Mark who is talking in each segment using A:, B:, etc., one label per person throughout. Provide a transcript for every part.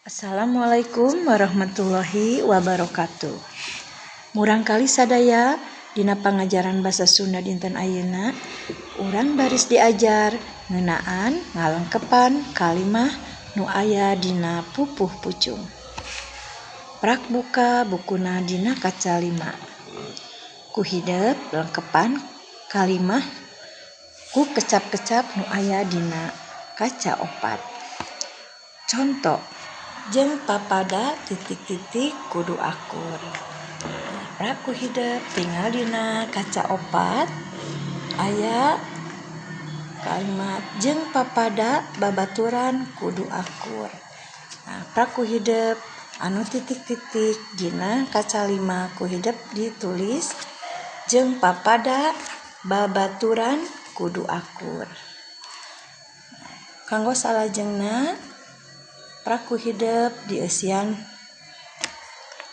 A: Assalamualaikum warahmatullahi wabarakatuh. Murangkalih sadaya, dina pangajaran basa Sunda dinten ayeuna urang baris diajar ngeunaan ngalengkepan kalimah nu aya dina pupuh pucung. Prak buka bukuna dina kaca 5. Ku hidep lengkepan kalimah ku kecap-kecap nu aya dina kaca 4. Conto, jeung papada titik-titik kudu akur. Prak ku hidep tingal dina kaca 4 aya kalimat jeung papada babaturan kudu akur. Nah, prak ku hidep anu titik-titik dina kaca 5 ku hidep ditulis jeung papada babaturan kudu akur. Kanggo salajengna, prak ku hidep dieusian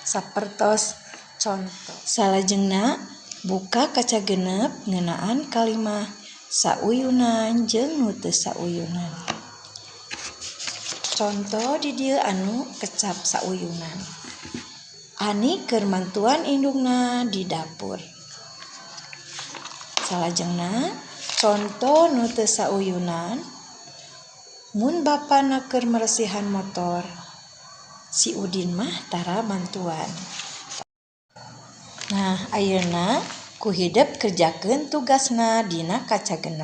A: sapertos conto. Salajengna, buka kaca 6 ngeunaan kalimah sauyunan jeung nu teu sauyunan. Conto di dieu anu kecap sauyunan. Ani keur mantuan indungna di dapur. Salajengna, conto nu teu sauyunan, mun bapana keur meresihan motor, si Udin mah tara mantuan. Nah, ayeuna ku hidep kerjakeun tugasna dina kaca 6.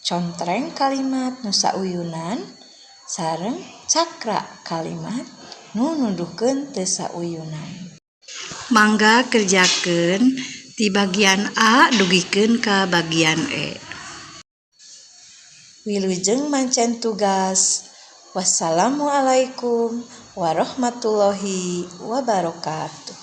A: Contreng kalimat nu sauyunan sareng cakra kalimat nu nuduhkeun teu sauyunan. Mangga kerjakeun ti bagian A dugikeun ka bagian E. Wilujeng mancen tugas. Wassalamualaikum warahmatullahi wabarakatuh.